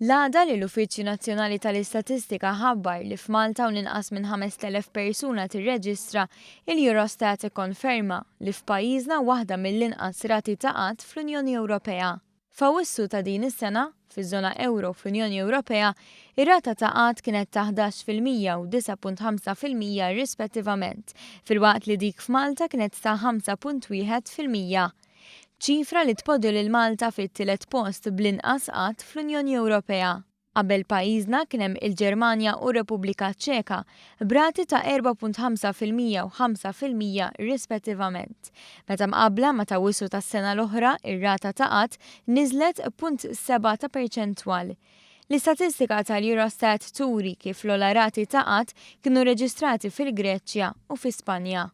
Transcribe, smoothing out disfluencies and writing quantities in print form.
L-għada li l-Uffiċċju Nazzjonali tal-Istatistika ħabbar li f'Malta hawn inqas minn 5,000 persuna tirreġistra, il-Eurostat ikkonferma li f'pajjiżna waħda mill-inqas rati ta' qgħad fl-Unjoni Ewropea. F'Awwissu ta' din is-sena, fiż-żona ewro fl-Unjoni Ewropea, ir-rata ta' qgħad kienet ta' 11% u 9.5% rispettivament, filwaqt li dik f'Malta kienet ta' 5.1%. Ċifra li tpoġġi lil Malta fit-tielet post bl-inqas qgħad fl-Unjoni Ewropea. Qabel pajjiżna kien hemm il-Ġermanja u r-Repubblika Ċeka b'rati ta' 4.5% u 5% rispettivament. Meta mqabbla ma' t'Awwissu tas-sena l-oħra, ir-rata ta' qgħad niżlet punt sebgħa ta' perċentwal. L-istatistika tal-Eurostat turi kif l-ogħla rati ta' qgħad kienu reġistrati fil-Greċja u fi Spanja.